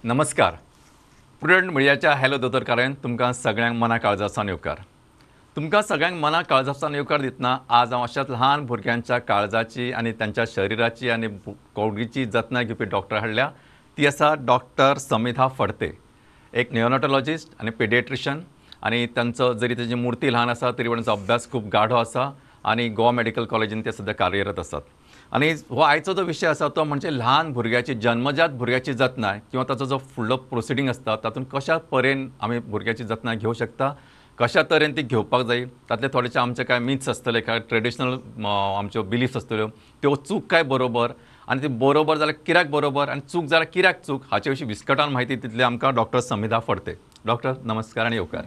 नमस्कार, प्रुडंट मिडियाच्या हॅलो दोतोर कार्यान तुमकां सगळ्यांक मना काळजासान येवकार. तुमकां सगळ्यांक मना काळजासान येवकार दितना आज हांव अशाच ल्हान भुरग्यांच्या काळजाची आनी तांच्या शरिराची आनी कोडीची जतनाय घेवपी डॉक्टर हाडल्या. ती आसा डॉक्टर समिधा फडते, एक नियोनाटॉलॉजिस्ट आनी पेडिएट्रिशन. आनी तांचो जरी ताची मुर्ती ल्हान आसा तरी तांचो अभ्यास खूब गाढो आसा आनी गोवा मेडिकल कॉलेजीन ते सद्या कार्यरत आसात. आनी हो आयचो जो विशय आसा तो म्हणजे ल्हान भुरग्याची जन्मजात भुरग्याची जतनाय किंवा ताचो जो फुडलो प्रोसिडींग आसता तातूंत कशा परेन आमी भुरग्याची जतनाय घेवं शकता, कशा तरेन ती घेवपाक जाय. तातले थोडेशे आमचे कांय मिथ्स आसतले, कांय ट्रेडिशनल आमच्यो बिलीफ्स आसतल्यो, त्यो चूक काय बरोबर आनी ती बरोबर जाल्यार कित्याक बरोबर आनी चूक जाल्यार कित्याक चूक हाचे विशीं विस्कटान म्हायती दितली आमकां डॉक्टर समिधा फडते. डॉक्टर नमस्कार आनी येवकार.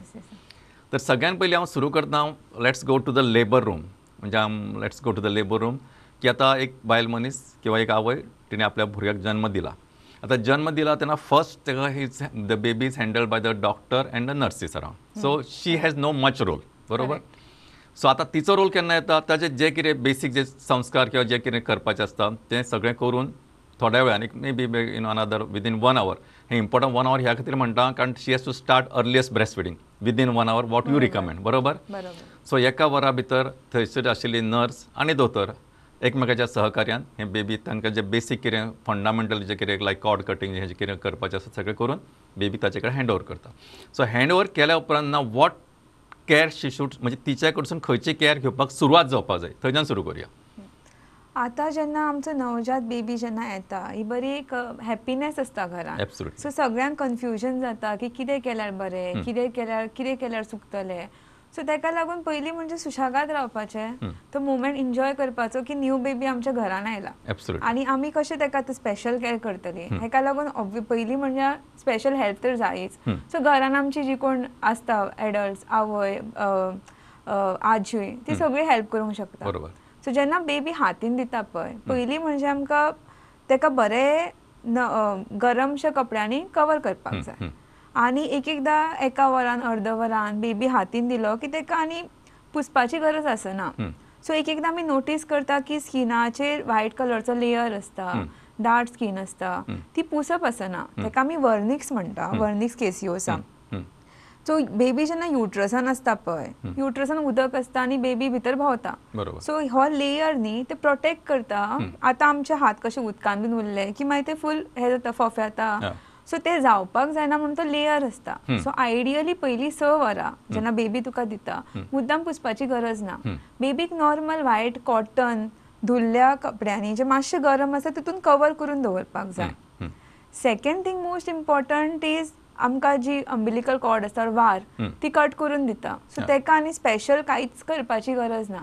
तर सगळ्यान पयलीं हांव सुरू करता, let's go to the labour room. म्हणजे let's go to the labour room की आतां एक बायल मनीस किंवा एक आवय तिणें आपल्या भुरग्याक जन्म दिला. आतां जन्म दिला तेन्ना फर्स्ट ताका is the baby is handled by the doctor and the nurses around. So she has no much role, बरोबर. सो आतां तिचो रोल केन्ना येता, ताजे जे कितें बेसीक जे संस्कार किंवा जे कितें करपाचें आसता तें सगळें करून थोड्या वेळान एक maybe in another within 1 hour. हें इम्पॉर्टंट 1 our ह्या खातीर म्हणटा कारण she has to start earliest breast feeding within 1 hour what you recommend, बरोबर. सो एका वरा भितर थंयसर आशिल्ली नर्स आनी दोतोर एकमेकाच्या सहकार्यान हें बेबी तांकां जे बेसीक कितें फंडामेंटल जे कितें लायक कॉर्ड कटींग हें कितें करपाचें आसा सगळें करून बेबी ताचे कडेन हँड ओवर करता. सो हँड ओवर केल्या उपरांत ना what care she should, म्हणजे तिच्या कडसून खंयची कॅर घेवपाक सुरवात जावपाक जाय, थंयच्यान सुरू करुया. आतां जेन्ना आमचो नवजात बेबी जेन्ना येता ही बरी एक हॅपीनेस आसता घरान. सो सगळ्यांक कन्फ्युजन जाता की कितें केल्यार बरें, कितें केल्यार चुकतलें. सो ताका लागून पयलीं म्हणजे सुशेगाद रावपाचें, तो मुवमेंट एन्जॉय करपाचो की न्यू बेबी आमच्या घरान आयला आनी आमी कशें ताका आतां स्पेशल कॅर करतली. हेका लागून पयलीं म्हणजे स्पेशल हेल्प तर जायच. सो घरान आमची जी कोण आसता एडल्ट्स, आवय, आजी, ती सगळी हेल्प करूंक शकता. सो जेन्ना बेबी हातीन दिता पळय, पयलीं म्हणजे आमकां ताका बरें गरमशा कपड्यांनी कवर करपाक जाय. आनी एक एकदां एका वरान अर्द वरान बेबी हातीन दिलो की ताका आनी पुसपाची गरज आसना. सो एक एकदां आमी नोटीस करता की स्किनाचेर व्हायट कलरचो लेयर आसता, दाट स्कीन आसता, ती पुसप आसना. ताका आमी वर्निक्स म्हणटा, वर्निक्स केसियोसा. सो बेबी जेन्ना युट्रसान आसता पळय, युट्रसान उदक आसता आनी बेबी भितर भोंवता. सो हो लेयर न्ही ते प्रोटेक्ट करता. आतां आमचे हात कशे उदकान बीन उरले की मागीर ते फूल हे जाता, फोफेता. सो ते जावपाक जायना म्हणून तो लेयर आसता. सो आयडियली पयलीं 6 वरां जेन्ना बेबी तुका दिता मुद्दाम पुसपाची गरज ना. बेबीक नॉर्मल व्हायट कॉटन धुल्ल्या कपड्यांनी जे मातशें गरम आसा तितून कवर करून दवरपाक जाय. Second thing most important is आमकां जी अंबिलिकल कॉर्ड आसता वार ती कट करून दिता. सो ताका आनी स्पेशल कांयच करपाची गरज ना.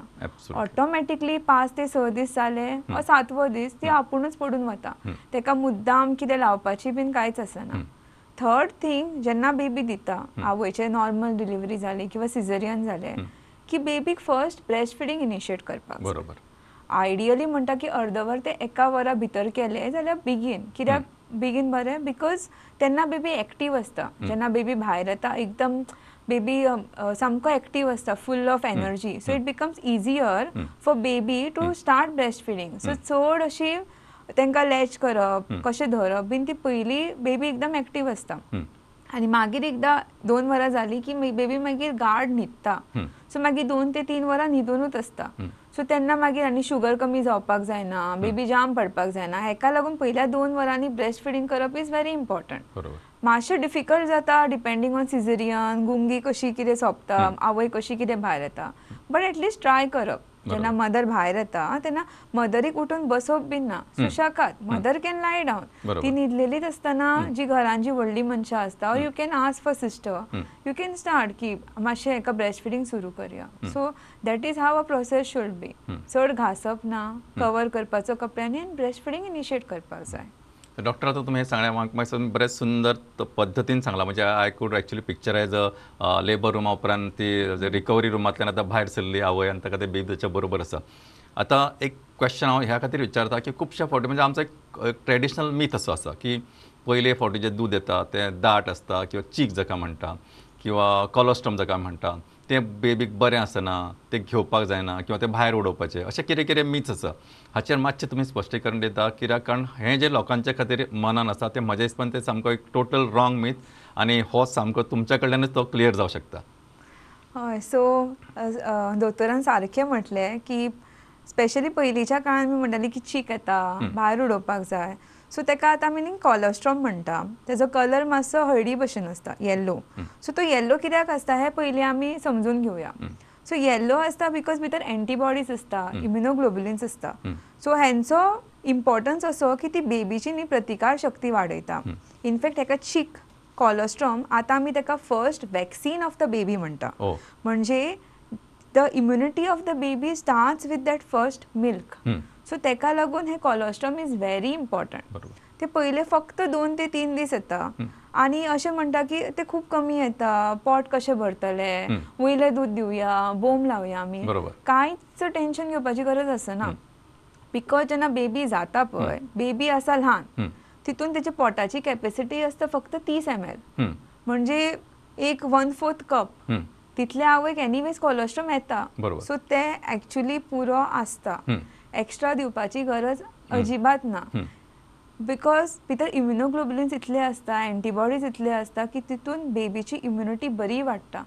ऑटोमॅटिकली 5 ते 6 दीस जाले वा 7वो दीस ती आपुणूच पडून वता. ताका मुद्दाम कितें लावपाची बीन कांयच आसना. थर्ड थींग, जेन्ना बेबी दिता, आवयचे नॉर्मल डिलिव्हरी जाली किंवा सिजरियन जालें की बेबीक फर्स्ट ब्रेस्ट फिडींग इनिशिएट करपाक. बरोबर. आयडियली म्हणटा की अर्द वर ते 1 वरा भितर केलें जाल्यार बेगीन, कित्याक बेगीन बरें, because तेन्ना बेबी एक्टीव आसता. जेन्ना बेबी भायर येता एकदम बेबी सामको एक्टीव आसता, full of energy. So it becomes easier for baby to start breast feeding. So चड अशी तांकां लॅच करप, कशें धरप बीन ती पयलीं बेबी एकदम एक्टीव आसता. आनी मागीर एकदां 2 वरां जालीं की बेबी मागीर गाड न्हिदता. सो मागीर 2 ते 3 वरां न्हिदुनूच आसता. सो तेन्ना मागीर आनी शुगर कमी जावपाक जायना, बेबी जाम पडपाक जायना. हेका लागून पयल्या 2 वरांनी ब्रेस्ट फिडींग करप is very important. मातशें डिफिकल्ट जाता डिपेंडींग ऑन सिजरियन, गुंगी कशी कितें सोंपता, आवय कशी कितें भायर येता, बट एटलिस्ट ट्राय करप. जेन्ना मदर भायर येता तेन्ना मदरीक उठून बसोवप बीन ना, सुशेगाद मदर can lie down. ती न्हिदलेलीच आसतना जी घरान जी व्हडली मनशां आसता, or you can ask for sister, you can start की मातशें हेका ब्रेस्ट फिडींग सुरू करया. So that is how a process should be. चड घांसप ना, कवर करपाचो कपड्यांनी आनी ब्रेस्ट फिडींग इनिशिएट करपाक जाय. डॉक्टर आतां तुमी हें सांगलें म्हाका बरें सुंदर पद्दतीन सांगलां. म्हणजे I could actually picturise labour Ruma उपरांत ती रिकवरी रुमांतल्यान आतां भायर सरली आवय आनी ताका ते बेबी ताच्या बरोबर आसा. आतां एक क्वेश्चन हांव ह्या खातीर विचारता की खुबश्या फावटी म्हणजे आमचो एक ट्रेडिशनल मीथ असो आसा की पयले फावटी जें दूद येता तें दाट आसता किंवा चीक जाका म्हणटा किंवा कॉलोस्ट्रम जाका म्हणटा तें बेबीक बरें आसना, तें घेवपाक जायना किंवा तें भायर उडोवपाचें, अशें कितें कितें मीच आसा. हाचेर मातशें तुमी स्पश्टीकरण दिता कित्याक कारण हें जें लोकांच्या खातीर मनान आसा तें म्हज्या हिसपान तें सामको एक टोटल रॉंग मीथ आनी हो सामको तुमच्या कडल्यानूच तो क्लियर जावं शकता. हय, सो दोतोरान सारकें म्हटलें की स्पेशली पयलींच्या काळान आमी म्हणटाली की चीक येता भायर उडोवपाक जाय. सो तेका आतां आमी न्ही कॉलोस्ट्रॉम म्हणटा, तेजो कलर मातसो हळदी भशेन आसता, येल्लो. सो तो येल्लो कित्याक आसता हें पयलीं आमी समजून घेवया. सो येल्लो आसता because भितर एंटीबॉडीज आसता, इम्युनोग्लोबुलिन्स आसता. सो हेंचो इम्पॉर्टन्स असो की ती बेबीची न्ही प्रतिकार शक्ती वाडयता. इनफॅक्ट हेका चीक कॉलोस्ट्रॉम आतां आमी तेका first vaccine of the baby म्हणटा. म्हणजे the immunity of the baby starts with that first milk. So तेका लागून हे कॉलोस्ट्रॉम is very important. ते पयले फक्त 2 ते 3 दीस येता आनी अशें म्हणटा की ते खूब कमी येता, पोट कशें भरतले, वयलें दूद दिवया, बोम लावया आमी, कांयच टेंशन घेवपाची गरज आसना. Because जेन्ना बेबी जाता पळय, बेबी आसा ल्हान, तितून तेच्या पोटाची कॅपेसिटी आसता फक्त 30 ml, म्हणजे एक 1/4 कप. तितले आवयक एनिवेज कॉलोस्ट्रॉम येता. सो ते एक्चुली पुरो आसता, एक्स्ट्रा दिवपाची गरज अजिबात ना. Because भितर इम्युनोग्लोबुलिन्स इतले आसता, एंटीबॉडीज इतले आसता की तितून बेबीची इम्युनिटी बरी वाडटा.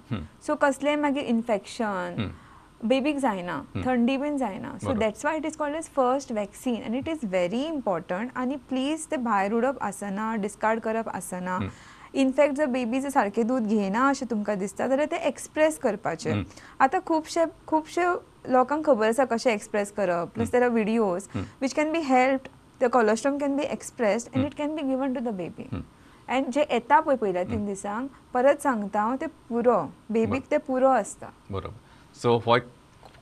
सो कसलें मागीर इन्फेक्शन बेबीक जायना, थंडी बीन जायना. So that's why it is called as first vaccine and it is very important. आनी प्लीज ते भायर उडप आसना, डिस्कार्ड करप आसना. इनफॅक्ट जर बेबी जर सारकें दूद घेयना अशें तुमकां दिसता जाल्यार तें एक्सप्रेस करपाचें. आतां खुबशे खुबशे लोकांक खबर आसा कशें एक्सप्रेस करप, plus there are videos which can be helped. The colostrum can be expressed and it can be given to the baby. And जे येता पळय पयल्या 3 दिसांक, परत सांगता हांव, ते पुरो बेबीक ते पुरो आसता. बरोबर. सो हो एक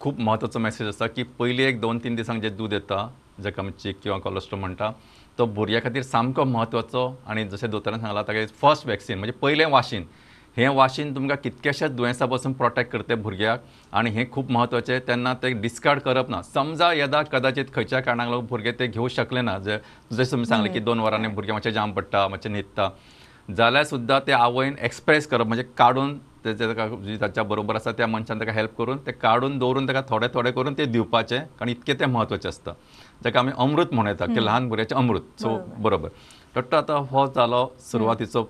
खूब म्हत्वाचो मॅसेज आसा की पयली एक 2-3 दिसांक जें दूद येता जाका आमी चीक किंवा कॉलोस्ट्रॉम म्हणटा तो भुरग्या खातीर सामको म्हत्वाचो. आनी जशें दोतोरान सांगलां ताका फर्स्ट वॅक्सीन म्हणजे पयलें वाशीन, हें वाशीन तुमकां कितक्याशाच दुयेंसा पासून प्रोटेक्ट करता भुरग्याक आनी हें खूब म्हत्वाचें. तेन्ना तें डिस्कार्ड करप ना. समजा येदा कदाचित खंयच्या कारणाक लागून भुरगें तें घेवं शकलें ना, जे जशें तुमी सांगलें की 2 वरांनी भुरगें मातशें जाम पडटा, मातशें न्हिदता, जाल्यार सुद्दां ते आवयन एक्सप्रेस करप म्हणजे काडून ताच्या बरोबर आसा त्या मनशान ताका हेल्प करून ते काडून दवरून ताका थोडे थोडे करून ते दिवपाचें, कारण इतकें तें म्हत्वाचें आसता. जाका आमी अमृत म्हणूं येता की ल्हान भुरग्याचें अमृत. सो बरोबर डॉक्टर, आतां हो जालो सुरवातीचो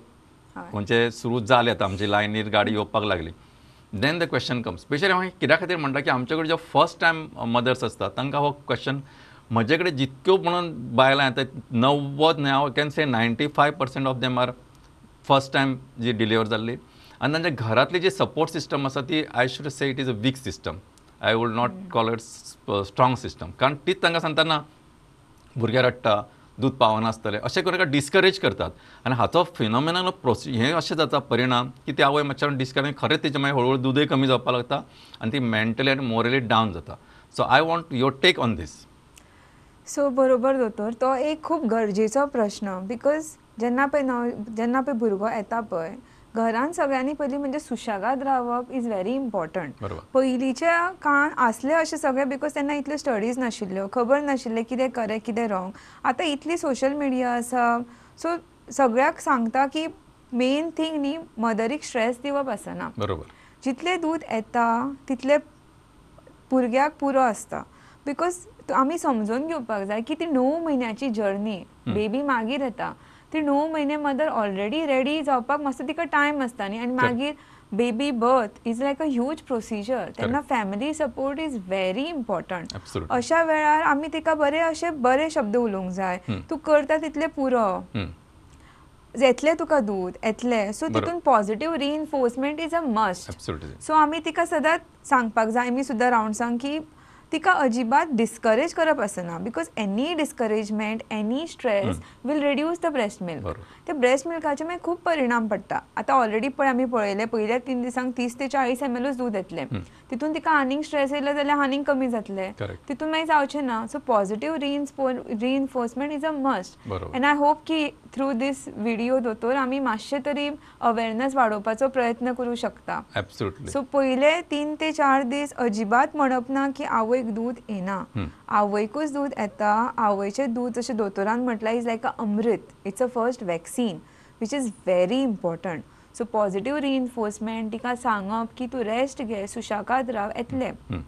म्हणजे सुरू जाले आतां आमची लायनीर गाडी येवपाक लागली. Then the question comes, specially हांव कित्या खातीर म्हणटा की आमचे कडेन जे फर्स्ट टायम मदर्स आसता तांकां हो क्वेश्चन, म्हजे कडेन जितक्यो म्हणून बायलां येता 90 न्हय, हांव can say 95% of them are first time ji deliver जाल्ली. आनी तांच्या घरांतली जी सपोर्ट सिस्टम आसा ती I should say it is a weak system, I would not call it strong system. कारण तीच तांकां सांगता ना भुरगें रडटा, दूद पावनासतलें, अशें करून ताका डिस्करेज करतात. आनी हाचो फिनॉमिनल हें अशें जाता परिणाम की ती आवय मातशें डिस्करेज, खरेंच तेजें मागीर हळूहळू दूदय कमी जावपाक लागता आनी ती मेंटली आनी मोरली डावन जाता. So I want your take on this. So बरोबर दोतोर, तो एक खूब गरजेचो प्रश्न. Because जेन्ना पळय भुरगो येता पळय घरान सगळ्यांनी पयलीं म्हणजे सुशेगाद रावप is very important. पयलींच्या काळान आसले अशें सगळें because तेन्ना इतल्यो स्टडीज नाशिल्ल्यो, खबर नाशिल्लें कितें करेक्ट कितें रॉंग. आतां इतली सोशल मिडिया आसा, सो सगळ्याक सांगता की मेन थींग न्ही मदरीक स्ट्रेस दिवप आसना. बरोबर, जितलें दूद येता तितलें भुरग्याक पुरो आसता. Because आमी समजून घेवपाक जाय की ती 9 म्हयन्याची जर्नी, बेबी मागीर येता, ती 9 म्हयने मदर ऑलरेडी रेडी जावपाक मातसो तिका टायम आसता न्ही. आनी मागीर baby birth is like a huge procedure, तेन्ना family support is very important. अशा वेळार आमी तिका बरे अशे बरे शब्द उलोवंक जाय, तूं करता तितलें पुरो, येतलें तुका दूद येतलें. सो तितून positive reinforcement is a must. So आमी तिका सदांच सांगपाक जाय, आमी सुद्दां रावंड्सांक की तिका अजिबात डिस्करेज करप आसना. Because any discouragement, any stress will reduce the breast milk. ते ब्रेस्ट मिल्काचे मागीर खूब परिणाम पडटा. आतां ऑलरेडी पळय आमी पळयलें पयल्या 3 दिसांक 30 ते 40 ml दूद येतलें, तितून तिका आनीक स्ट्रेस येयलो जाल्यार आनीक कमी जातलें, तितून मागीर जावचें ना. So positive reinforcement is a must. And I hope की थ्रू दीस व्हिडिओ दोतोर आमी मातशें तरी अवेरनस वाडोवपाचो प्रयत्न करूं शकता. सो पयले 3 ते 4 दीस अजिबात म्हणप ना की आवय आवयक दूद येना, आवयकूच दूद येता. आवयचें दूद जशें दोतोरान म्हटलां is like a Amrit, it's a first vaccine which is very important. So positive reinforcement, तिका सांगप की तूं रेस्ट घे, सुशेगाद राव, येतलें.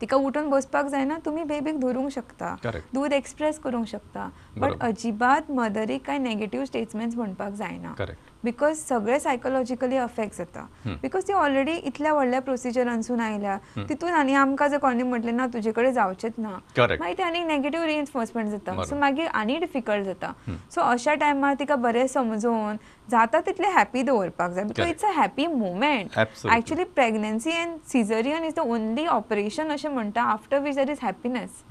तिका उठून बसपाक जायना, तुमी बेबीक धरूंक शकता, दूद एक्सप्रेस करूंक शकता, बट अजिबात मदरीक कांय नेगेटीव स्टेटमेंट्स म्हणपाक जायना, because सगळे सायकोलॉजिकली अफेक्ट जाता. Because ती ऑलरेडी इतल्या व्हडल्या प्रोसिजरांसून आयल्या, तितून आनी आमकां जर कोणी म्हटलें ना तुजे कडेन जावचेंच ना, मागीर ते आनी नेगेटीव रिइन्फोर्समेंट जाता, सो मागीर आनी डिफिकल्ट जाता. सो अशा टायमार तिका बरें समजोवन जाता तितलें हॅपी दवरपाक जाय, because it's a happy moment. Actually pregnancy and caesarean is the only operation अशें म्हणटा after which there is happiness.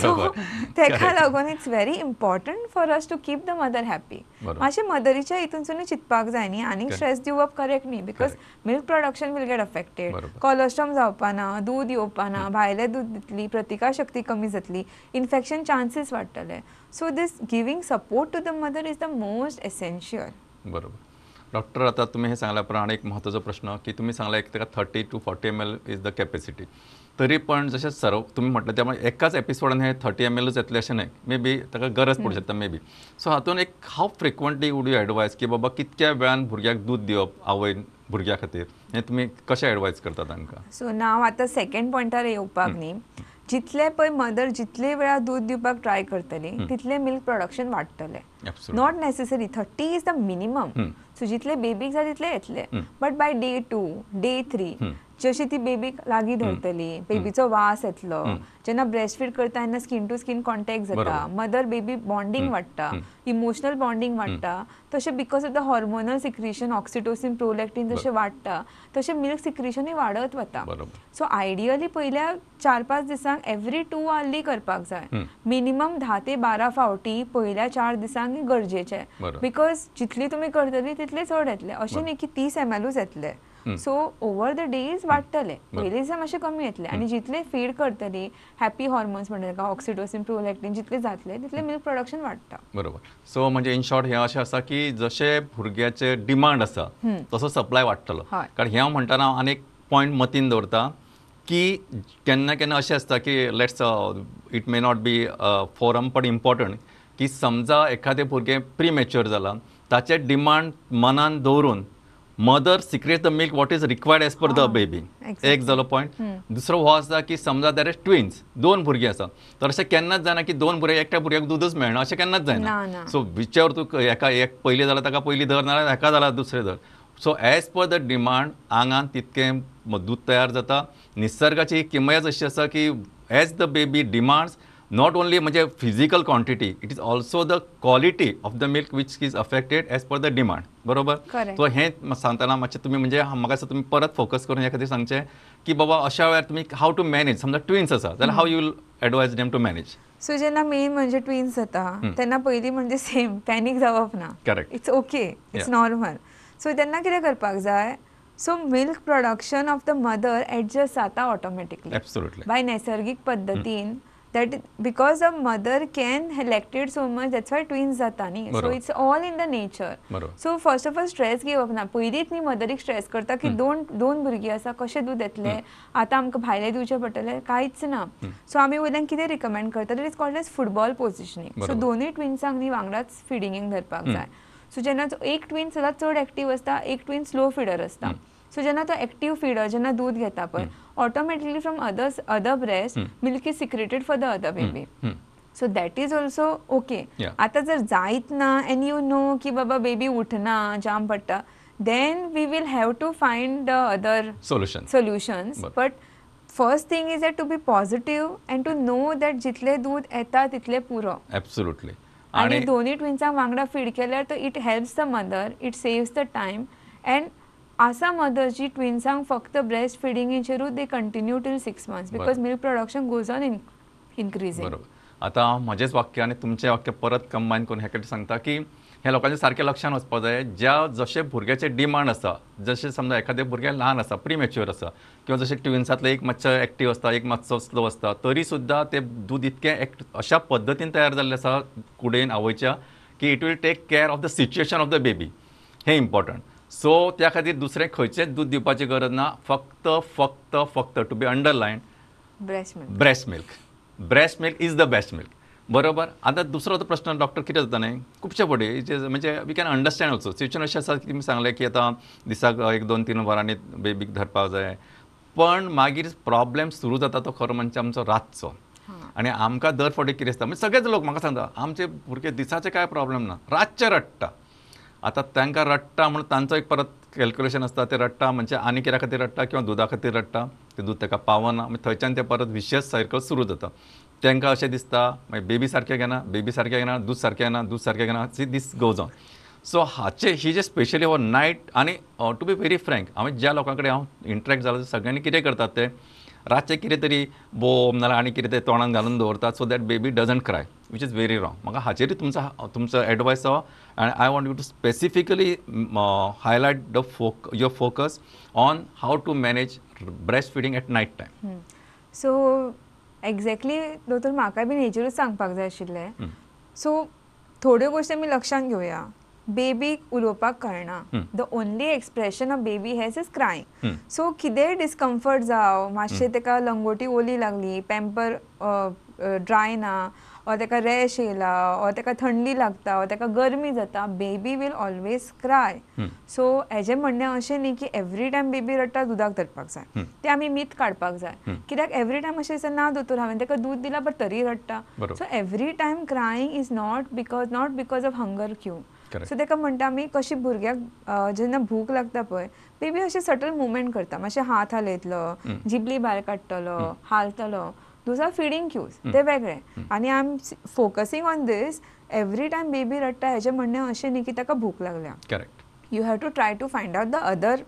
So तेका लागून it's very important for us to keep the mother happy. मातशें मदरीच्या हितूनसून चिंतपाक जाय न्ही, आनीक स्ट्रेस दिवप करेक्ट न्ही, because milk production will get affected, colostrum जावपा ना, दूद येवपा ना, भायलें दूद दितली, प्रतिकार शक्ती कमी जातली, इन्फेक्शन चान्सीस वाडटले. So this giving support to the mother is the most essential. बरोबर. डॉक्टर, आता तुम्ही हे सांगल्या प्रमाणे एक महत्त्वाचो प्रश्न की तुम्ही सांगला एक ताका 30 to 40 ml is the capacity, तरी पण जशें सर्व तुमी म्हटलें त्यामुळे एकाच एपिसोडान हे 30 mlच येतले अशें न्हय, मे बी ताका गरज पडूं शकता मे बी. सो हातून एक how frequently would you advise की बाबा कितक्या वेळान भुरग्याक दूद दिवप आवयन भुरग्या खातीर, हें तुमी कशें एडवायज करता तांकां? सो नाव आतां सेकेंड पॉयंटार येवपाक न्ही, जितले पळय मदर जितले वेळा दूद दिवपाक ट्राय करतली तितले मिल्क प्रोडक्शन वाडटलें. Not necessary 30 is the minimum, so जितले बेबीक जाय तितले येतले, बट बाय डे 2 डे 3 जशी ती बेबीक लागीं धरतली, बेबीचो वास येतलो, जेन्ना ब्रेस्ट फीड करता तेन्ना स्कीन टू स्कीन कॉन्टेक्ट जाता, मदर बेबी बॉन्डिंग वाडटा, इमोशनल बॉन्डिंग वाडटा, तशें because of the hormonal secretion oxytocin prolactin जशें वाडटा तशें मिल्क सिक्रिशनूय वाडत वता. सो आयडियली पयल्या 4-5 दिसांक एवरी 2 आवरली करपाक जाय, मिनिमम 10 ते 12 फावटी पयल्या 4 दिसांक गरजेचें, because जितली तुमी करतली तितले चड येतले, अशें न्ही की 30 mlूच येतले. सो ओवर the days वाडटले, पयले दिसा मातशें कमी येतले, आनी जितले फीड करतली हॅपी हॉर्मोन्स म्हणटा ताका ऑक्सिटोसिन प्रोलॅक्टीन जितले जातले तितले मिल्क प्रोडक्शन वाडटा. बरोबर. सो म्हणजे इन शॉर्ट हें अशें आसा की जशें भुरग्याचे डिमांड आसा तसो सप्लाय वाडटलो. कारण हें हांव म्हणटना हांव आनी एक पॉयंट मतीन दवरता की केन्ना केन्ना अशें आसता की let's it may not be forum but important की समजा एखादें भुरगें प्रीमॅच्युअर जालां ताचें डिमांड मनान दवरून mother secrete the milk what is required as per the baby. एक जालो पॉयंट. दुसरो हो आसा की समजा there is twins, 2 भुरगीं आसा, तर अशें केन्नाच जायना की 2 भुरगे एकट्या भुरग्याक दूदच मेळना, अशें केन्नाच जायना. सो विचेवर तूं एका एक पयलीं जाला ताका पयलीं धर, नाजाल्यार एका जाला दुसरें धर. So as per the demand आंगान तितकें दूद तयार जाता. निसर्गाची ही किमयाच अशी आसा की as the baby demands not only म्हणजे physical quantity, it is also the quality of the milk which is affected as per the demand. बरोबर. सो हें सांगतना मातशें तुमी म्हणजे म्हाका दिसता तुमी परत फोकस करून ह्या खातीर सांगचें की बाबा अशा वेळार तुमी how to manage, समजा ट्विन्स आसा जाल्यार how you will advise them to manage. So जेन्ना मेन म्हणजे ट्विन्स जाता तेन्ना पयलीं म्हणजे सेम पॅनीक जावप ना, correct, it's okay, it's normal. So तेन्ना कितें करपाक जाय, so milk production of the mother adjust जाता ऑटोमॅटिकली, एब्सोल्युटली, बाय नैसर्गीक पद्दतीन. That because a mother can lactate so much, that's why twins जाता न्ही. So it's all in the nature. So first of all stress घेवप ना, पयलींच न्ही मदरीक stress करता की दोन भुरगीं आसा कशें दूद येतलें, आतां आमकां भायलें दिवचें पडटलें, कांयच ना. सो आमी वयल्यान कितें रिकमेंड करता, that is called as football positioning. So दोनूय ट्विन्सांक न्ही वांगडाच फिडिंगेक धरपाक जाय. सो जेन्ना एक ट्विन सदांच चड एक्टीव आसता, एक ट्विन स्लो फिडर आसता. सो जेन्ना तो एक्टीव फिडर जेन्ना दूद घेता पळय, automatically from other breast milk is secreted for the other baby. So that is also okay. आतां जर जायत ना एंड you know की बाबा बेबी उठना, जाम पडटा, then we will have to find the other solutions. But first thing is that to be positive and to know that जितले दूद येता तितले पुरो. एब्सोल्युटली. आनी दोनूय ट्विन्सांक वांगडा फीड केल्यार तो it helps the mother, it saves the time. And आसा मदर जी ट्विन्सांक फक्त breast फिडिंगेचेरूच they continue till 6 months because milk production goes on increasing. बरोबर. आतां हांव म्हजेंच वाक्य आनी तुमचें वाक्य परत कंबायन करून ह्या खातीर सांगता की ह्या लोकांच्या सारकें लक्षान वचपाक जाय, ज्या जशें भुरग्याचें डिमांड आसा, जशें समजा एखादें भुरगें ल्हान आसा, प्रीमॅच्युअर आसा, किंवा जशें ट्विन्सांतलें एक मातसो एक्टीव आसता, एक मातसो स्लो आसता, तरी सुद्दां तें दूद इतकें अशा पद्दतीन तयार जाल्लें आसा कुडेन आवयच्या की it will take care of the situation of the baby. हें इम्पॉर्टंट. सो त्या खातीर दुसरें खंयचेंच दूद दिवपाची गरज ना, फक्त फक्त फक्त to be अंडरलायन Breast milk. Breast milk. Breast milk is the best milk. बरोबर. आतां दुसरो तो प्रश्न डॉक्टर कितें जाता न्ही, खुबशे फावटी म्हणजे we can understand also situation अशें आसा की तुमी सांगलें की आतां दिसाक 1-2-3 वरांनी बेबीक धरपाक जाय, पण मागीर प्रॉब्लेम सुरू जाता तो खरो म्हणजे आमचो रातचो. आनी आमकां दर फावटी कितें दिसता म्हणजे सगळेच लोक म्हाका सांगता आमचे भुरगे दिसाचे कांय प्रॉब्लेम ना, रातचे रडटा. आतां तांकां रडटा म्हणून तांचो एक परत कॅल्क्युलेशन आसता, ते रडटा म्हणजे आनी कित्या खातीर रडटा किंवा दुदा खातीर रडटा, तें दूद ताका पावना, मागीर थंयच्यान ते परत विशयस सायकल सुरू जाता. तांकां अशें दिसता मागीर बेबी सारकें घेना, बेबी सारकें घेना, दूद सारकें येना, दूद सारकें घेना, see this goes on. So हाचे ही जे स्पेशली हो नायट, आनी टू बी व्हेरी फ्रँक हांवें ज्या लोकां कडेन हांव इंटरेक्ट जाला सगळ्यांनी कितें करतात ते रातचें कितें तरी बोम नाल्यार आनी कितें तरी तोंडान घालून दवरतात so that baby doesn't cry, which is very wrong. म्हाका हाचेरूय तुमचो एडवायस हो, आनी I want you to specifically highlight the your focus on how to manage breast feeding at night time. So exactly दोतोर म्हाका बीन हेजेरूच सांगपाक जाय आशिल्लें. सो थोड्यो गोश्टी आमी लक्षांत घेवया. बेबीक उलोवपाक कळना, the only expression of baby has is crying. So कितेंय डिस्कम्फर्ट जावं, मातशें ताका लंगोटी ओली लागली, पॅम्पर ड्राय ना, ऑर ताका रॅश येयला, ऑर ताका थंडी लागता, ऑर ताका गरमी जाता, baby will always cry. So हेजें म्हणणें अशें न्ही की एवरी टायम बेबी रडटा दुदाक धरपाक जाय, तें आमी मीत काडपाक जाय. कित्याक एवरी टायम अशें दिसता ना दोतोर हांवें ताका दूद दिलां बट तरी रडटा. So every time crying is not because of hunger cue. So ताका म्हणटा आमी कशी भुरग्याक जेन्ना भूक लागता पळय, बेबी अशें सटल मुवमेंट करता, मातशें हात हालयतलो, जिबली भायर काडटलो, हालतलो. Those are feeding cues, ते वेगळे. आनी I am focusing on this, every time baby रडटा हेजें म्हणणें अशें न्ही की ताका भूक लागल्या. Correct. You have to try to find out the other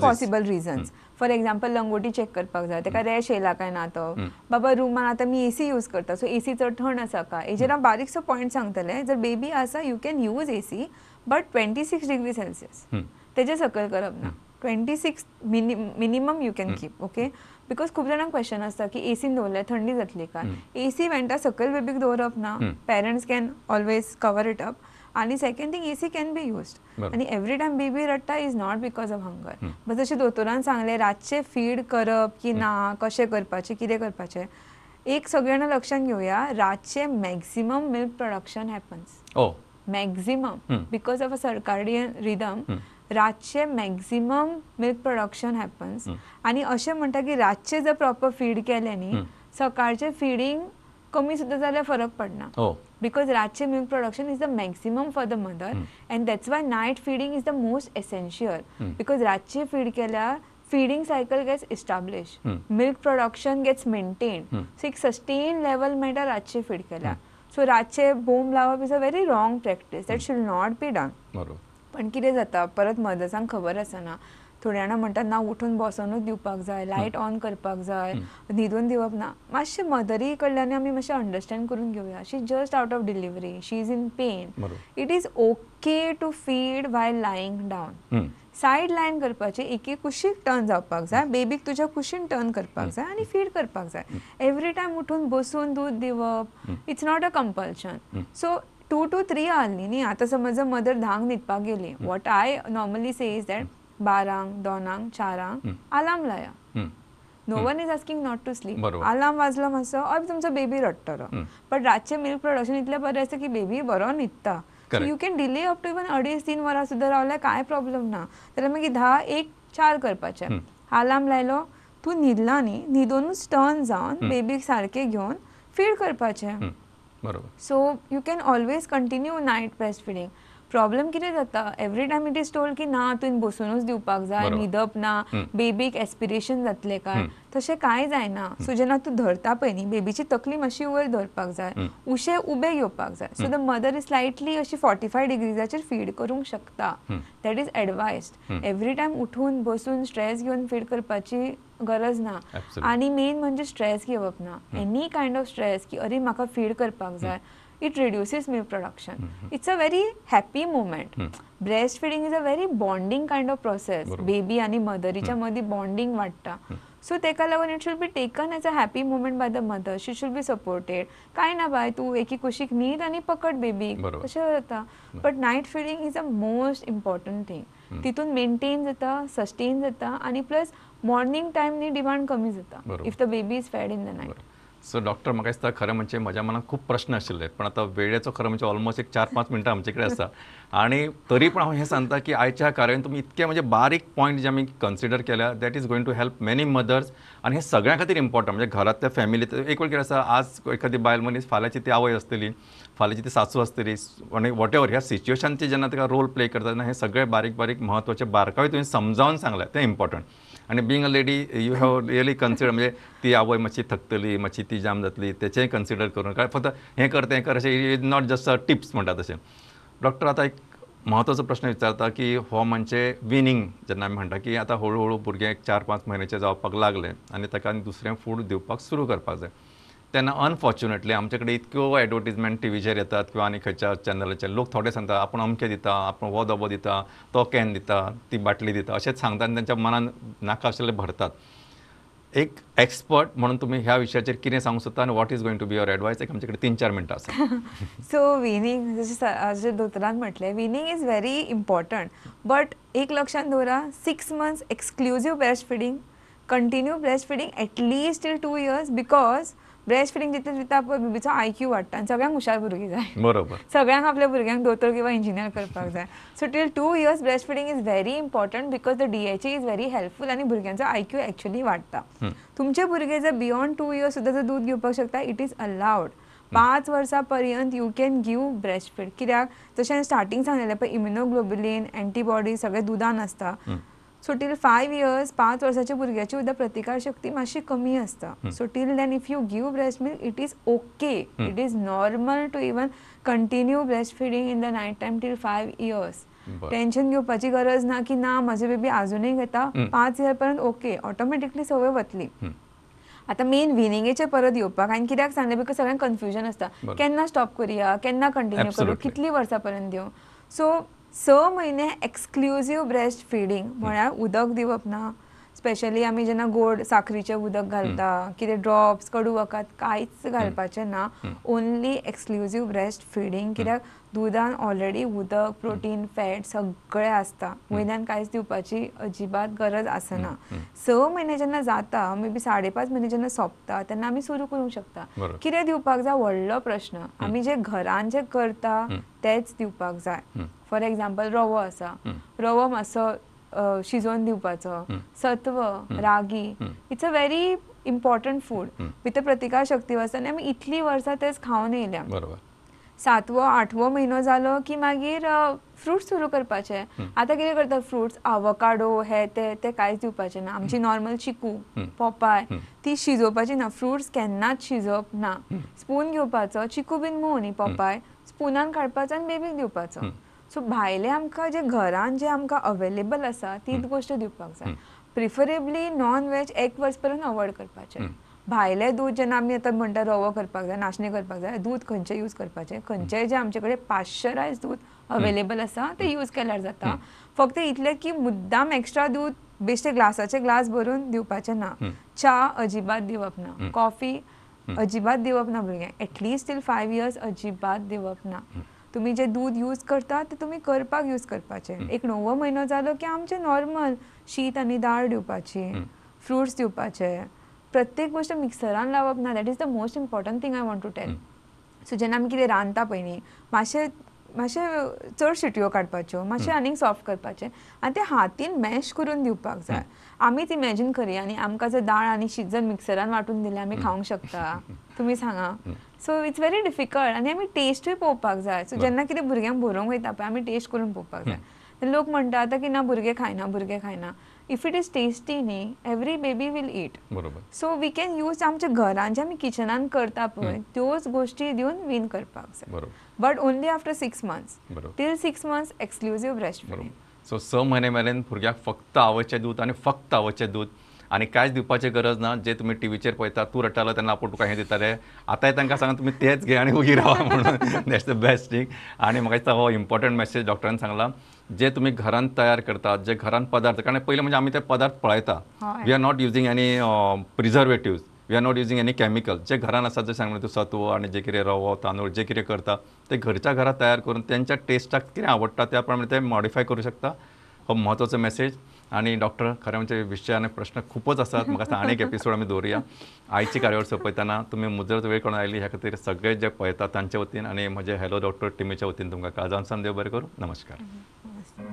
possible reasons. For example लंगोटी check करपाक जाय, ताका रॅश येयला काय ना तो, बाबा रुमान आतां आमी एसी यूज करता, सो एसी चड थंड आसा काय, हेजेर हांव बारीकसो पॉयंट सांगतलें. जर बेबी आसा you can use AC but 26 degree Celsius तेजे सकयल करप ना, 26 minimum you can keep. Okay, because खूब जाणांक क्वेश्चन आसता की एसीन दवरल्यार थंडी जातली काय, एसी वेंटा सकयल बेबीक दवरप ना, parents can always cover it up. आनी second thing, AC can be used. आनी एवरी टायम बेबी रडटा is not because of hunger. But जशें दोतोरान सांगलें रातचें फीड करप की ना, कशें करपाचें, कितें करपाचें, एक सगळ्यांना लक्षांत घेवया, रातचें maximum milk production happens. Maximum because of a circadian rhythm रातचें मॅक्झिमम मिल्क प्रोडक्शन हॅपन्स. आनी अशें म्हणटा की रातचें जर प्रॉपर फीड केलें न्ही, सकाळचें फिडींग कमी सुद्दां जाल्यार फरक पडना, because रातचें milk production is the maximum for the mother, and that's why night feeding is the most essential. Because रातचें फीड केल्यार feeding cycle gets establish, milk production gets maintained, so एक सस्टेन लेवल मेळटा रातचें feed केल्यार. So रातचें बोम लावप is a very wrong practice, that should not be done. पण कितें जाता, परत मदर्सांक खबर आसना, थोड्या जाणां म्हणटात ना उठून बसोनूच दिवपाक जाय, लायट ऑन करपाक जाय, न्हिदून दिवप ना. मातशें मदरी कडल्यान आमी मातशें अंडरस्टँड करून घेवया, she just out of delivery, she is in pain, it is okay to feed while lying down. Side line करपाची, एके कुशीक टर्न जावपाक जाय, बेबीक तुज्या कुशीन टर्न करपाक जाय आनी फीड करपाक जाय. एवरी टायम उठून बसून दूद दिवप it's not a compulsion. So 2 to 3 hourly न्ही, आतां समज मदर 10 न्हिदपाक गेली, what I normally say is that 12, 2, 4 alarm लाया. No one is asking not to sleep. Alarm वाजलो मातसो ऑर तुमचो बेबी रडटलो, बट रातचें मिल्क प्रोडक्शन इतलें बरें आसता की बेबी बरो न्हिदता. You can delay up to even 2.5-3 वरां सुद्दां रावल्यार कांय प्रॉब्लम ना. जाल्यार मागीर 10, 1, 4 करपाचें. अलार्म लायलो, तूं न्हिदला न्ही, न्हिदोनूच टर्न जावन बेबीक सारकें घेवन फीड करपाचें. So you can always continue night breast feeding. Problem कितें जाता, every time it is told की ना तुवें बसुनूच दिवपाक जाय, न्हिदप ना, बेबीक एस्पिरेशन जातलें काय, तशें कांय जायना. सो जेन्ना तूं धरता पळय न्ही, बेबीची तकली मातशी वयर धरपाक जाय, उशें उबें घेवपाक जाय. So the mother is slightly अशी 45 डिग्रीजाचेर फीड करूंक शकता, that is advised. Every time उठून बसून स्ट्रेस घेवन फीड करपाची गरज ना. आनी मेन म्हणजे स्ट्रेस घेवप ना, एनी कायंड ऑफ स्ट्रेस की अरे म्हाका फीड करपाक जाय, it reduces milk production. It's a very happy moment. Breastfeeding is a very bonding kind of process. Baby आणि मदरीच्या मध्ये बॉन्डिंग वाढता. सो तेका लागून it should be taken as a happy moment by the mother, she should be supported. काय ना बाय तूं एकी कुशीक न्हीद आनी पकड बेबी, तशें जाता. But night feeding is a most important thing. तितून मेंटेन जाता, सस्टेन जाता आनी प्लस मॉर्निंग टायम न्ही डिमांड कमी जाता if the baby is fed in the night. So doctor म्हाका दिसता खरें म्हणजे म्हज्या मनात खूब प्रश्न आशिल्ले, पण आतां वेळेचो खरें म्हणजे ऑलमोस्ट एक 4-5 मिनटां आमचे कडेन आसा आनी तरी पण हांव हें सांगता की आयच्या कार्यान तुमी इतके म्हणजे बारीक पॉयंट जे आमी कन्सिडर केल्या that is going to help many mothers आनी हें सगळ्यां खातीर इम्पॉर्टंट. म्हणजे घरांतल्या फॅमिलीत एक वेळ कितें आसा, आज एखादी बायल मनीस फाल्यांची ती आवय आसतली, फाल्यांची ती सासू आसतली आनी what ever ह्या सिच्युएशनचे जेन्ना ताका रोल प्ले करता तेन्ना हे सगळे बारीक बारीक म्हत्वाचे बारकावे तुवें समजावन सांगले तें इम्पॉर्टंट. आनी being a lady you have really consider, म्हणजे ती आवय मातशी थकतली, मातशी ती जाम जातली, तेचेंय कन्सिडर करून, कारण फक्त हें कर तें कर अशें is not just a tips म्हणटा तशें. डॉक्टर आतां एक म्हत्वाचो प्रश्न विचारता की हो म्हणजे विनींग जेन्ना आमी म्हणटा की आतां हळू हळू भुरगें एक 4-5 म्हयन्याचें जावपाक लागलें आनी ताका दुसरें फूड दिवपाक सुरू करपाक जाय, तेन्ना अनफॉर्च्युनेटली आमचे कडेन इतक्यो एडवर्टीजमेंट टिवीचेर येतात किंवा आनी खंयच्या चॅनलाचेर लोक थोडे सांगता आपूण अमकें दिता, आपूण हो डबो दिता, तो can दिता, ती बाटली दिता अशेंच सांगता आनी तेंच्या मनान नाका आशिल्लें भरतात. एक एक्सपर्ट म्हणून तुमी ह्या विशयाचेर कितें सांगूंक सोदता आनी what is going to be your advice? एक आमचे कडेन 3-4 मिनटां आसा. सो विनींग, जशें दोतोरान म्हटलें, weaning is very important, but एक लक्षांत दवरा, 6 months exclusive breast feeding, continue breast feeding at least till 2 years, because breast feeding जितलें दिता पळय बेबीचो आयक्यू वाडटा आनी सगळ्यांक हुशार भुरगीं जाय, बरोबर, सगळ्यांक आपल्या भुरग्यांक दोतोर किंवा इंजिनियर करपाक जाय. So till 2 years breast feeding is very important because the DHA is very helpful आनी भुरग्यांचो आयक्यू एक्चुअली वाडटा. तुमचे भुरगे जर बियॉन्ड 2 इयर्स सुद्दां जर दूद घेवपाक शकता, it is allowed. 5 वर्सां पर्यंत you can give breast feed. कित्याक जशें हांवें स्टार्टींग सांगलेलें पळय, इम्युनोग्लोबुलीन एंटीबॉडीज सगळें दुदान आसता. सो टील 5 इयर्स, 5 वर्साच्या भुरग्याची सुद्दां प्रतिकार शक्ती मातशी कमी आसता. So till then if you give breast milk it is okay, it is normal to even continue breast feeding in the night time till 5 years. Tension घेवपाची गरज ना की ना म्हजे बेबी आजुनूय घेता, 5 इयर पर्यंत ओके, ऑटोमॅटिकली संवय वतली. आतां मेन विनिंगेचेर परत येवपाक हांवें कित्याक सांगलें, because सगळ्यांक कन्फ्युजन आसता, केन्ना स्टॉप करुया, केन्ना कंटिन्यू करूं, कितलीं वर्सां पर्यंत दिवं. सो 6 म्हयने एक्सक्लुजीव ब्रेस्ट फिडींग, म्हळ्यार उदक दिवप ना, स्पेशली आमी जेन्ना गोड साखरीचें उदक घालता, कितें ड्रॉप्स, कडू वखद कांयच घालपाचें ना, ओनली एक्सक्लुजीव ब्रेस्ट फिडींग. कित्याक दुदान ऑलरेडी उदक, प्रोटीन, फॅट सगळें आसता, वयल्यान कांयच दिवपाची अजिबात गरज आसना. 6 म्हयने जेन्ना जाता, मे बी 5.5 म्हयने जेन्ना सोंपता तेन्ना आमी सुरू करूंक शकता. कितें दिवपाक जाय व्हडलो प्रश्न, आमी जे घरान जे करता तेच दिवपाक जाय. फॉर एग्जाम्पल रवो आसा, रवो मातसो शिजोवन दिवपाचो, सत्व, रागी, it's a very important food, भितर प्रतिकार शक्ती आसता आनी आमी इतलीं वर्सां तेच खावन येयल्या. 7वो 8वो म्हयनो जालो की मागीर फ्रुट्स सुरू करपाचे. आतां कितें करता, फ्रुट्स आवकाडो हे ते ते कांयच दिवपाचें ना. आमची नॉर्मल चिकू, पोपाय ती शिजोवपाची ना, फ्रुट्स केन्नाच शिजोवप ना. स्पून घेवपाचो, चिकू बीन मोव न्ही, पोपाय स्पुनान काडपाचो आनी बेबीक दिवपाचो. सो भायले आमकां जे घरान जे आमकां अवेलेबल आसा तीच गोश्ट दिवपाक जाय. प्रिफरेबली नॉन वेज 1 वर्स पर्यंत अवॉयड करपाचें. भायलें दूद जेन्ना आमी आतां म्हणटा रवो करपाक जाय, नाशणें करपाक जाय, दूद खंयचें यूज करपाचें, खंयचेंय जें आमचे कडेन पाश्चरायज दूद अवेलेबल आसा तें यूज केल्यार जाता. फक्त इतलें की मुद्दाम एक्स्ट्रा दूद बेश्टे ग्लासाचे ग्लास भरून दिवपाचें ना. च्या अजिबात दिवप ना, कॉफी अजिबात दिवप ना भुरग्यांक, एटलिस्ट टील 5 इयर्स अजिबात दिवप ना. तुमी जे दूद यूज करता ते तुमी करपाक यूज करपाचें. एक 9वो म्हयनो जालो की आमचें नॉर्मल शीत आनी दाळ दिवपाची, फ्रुट्स दिवपाचे, प्रत्येक गोश्ट मिक्सरान लावप ना. That is the most important thing I want to tell. So जेन्ना आमी कितें रांदता पळय न्ही, मातशें मातशें चड शिटयो काडपाच्यो, मातशें आनीक सॉफ्ट करपाचें आनी तें हातीन मॅश करून दिवपाक जाय. आमीच इमॅजीन करया न्ही, आमकां जर दाळ आनी शीत जर मिक्सरान वांटून दिलें आमी खावंक शकता, तुमी सांगा. सो it's very difficult आनी आमी टेस्टूय पळोवपाक जाय. सो जेन्ना कितें भुरग्यांक बरोवंक वयता पळय आमी टेस्ट करून पळोवपाक जाय. लोक म्हणटा आतां की ना भुरगे खायना, भुरगे खायना. If it is tasty न्ही, एवरी बेबी will eat. बरोबर. सो we can use आमच्या घरान जे आमी किचनान करता पळय त्योच गोश्टी दिवन वीन करपाक जाय. But only after 6 months. Till 6 months exclusive breast feeding. So 6 म्हयने मेरेन भुरग्याक फक्त आवयचें दूद आनी फक्त आवयचें दूद आनी कांयच दिवपाची गरज ना. जे तुमी टिवीचेर पळयता, तूं रडटालो तेन्ना आपूण तुका हें दिताले, आतांय तांकां सांगा तुमी तेच घे आनी उगी रावा म्हणून. That's the best thing. आनी म्हाका दिसता हो इम्पॉर्टंट मॅसेज डॉक्टरान सांगला, जे तुमी घरान तयार करतात, जे घरान पदार्थ, कारण पयलें म्हणजे आमी ते पदार्थ पळयता, we are not using any preservatives, we are not using any chemical. जे घरान आसा, जे सांगलें तूं सत्व आनी जे कितें रवो तांदूळ जे कितें करता ते घरच्या घरात तयार करून त्यांच्या टेस्टाक कितें आवडटा त्या प्रमाणे ते मॉडिफाय करूं शकता. हो म्हत्वाचो मेसेज. आनी डॉक्टर खरें म्हणजे विशय आनी प्रश्न खूपच आसात, म्हाका दिसता आनीक एपिसोड आमी दवरुया. आयची कार्यावळ सोंपयतना तुमी मुजरत वेळ काडून आयली ह्या खातीर सगळे जे पळयतात तांच्या वतीन आनी म्हजे हॅलो डॉक्टर टिमीच्या वतीन तुमकां काळजांतल्यान देव बरें करूं. नमस्कार. नमस्ते.